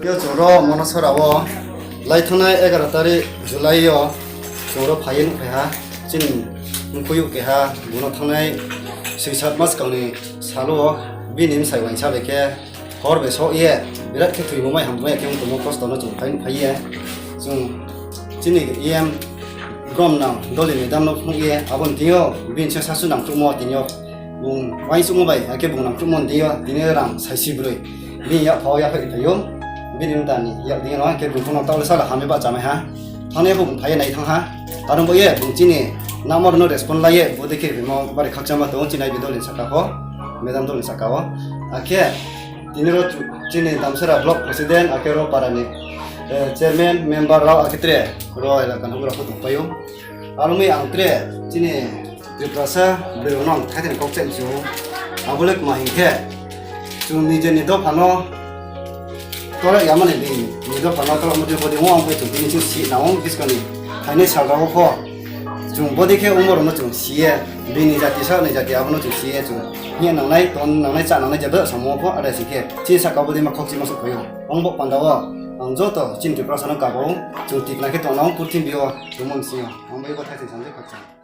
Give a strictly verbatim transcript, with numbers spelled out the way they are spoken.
Yo chwngro Monosora o laithonai egaroh tarik July o chwngro phaiwi nukphaiha chini mkhuyu keha buno thangnai swi sat mas kangni salo o bini bwsai uaingsa bai khe hor bai sok ye birat khe thwimumai hambai khe wng tongmo kosto no chwng phai nukphai ye chwng chini E M Brom nang doli madam no phunuk ye aboni tini o bini se sasu nang tukmo tini o bung uaisukma bai hakhe bung nang tukmo tini o tini o rang saisi brwi. Bini yak phao yak phai phaio. Bini wngtani yak dingno khe bung phano taule sala hamya ba chamai ha. Thangni bo bung phaiya nai thang ha. Aro bo ye bung chini number no respond lai ye bo dekhe bimo bari khakchangma tongo chini bidol ni saka o. Madam dol ni saka o. Akhe tini ro chu-, chini Damsara block president akhe ro para ni, eh, chairman member rao akhe tre ro elaka no ro tong paio. Aro mi ang tre chini Tiprasa bwrwi rok no ang thai thani kok chai msio. Abo le kma hinkhe chwng nijeni dophano torok yamani bini dophano torok mudi bodi wng wng chwng bini chwng si nang wng biskoni thainai sal rok pho chwng bodi khe wng borok no chwng siye bini jati sa ni jati abono chwng siye chwng hiya nangnai ton nangnai cha nangnai jado samung pho ada sikhe chini saka bodi ma khok chima sok phaio. Wng bo panda o ang joto chini Tiprasa no kabo chwng tikna khe tong nang purthimbi o chwng mung singo ang bai bo thai thani sanjak khakchang.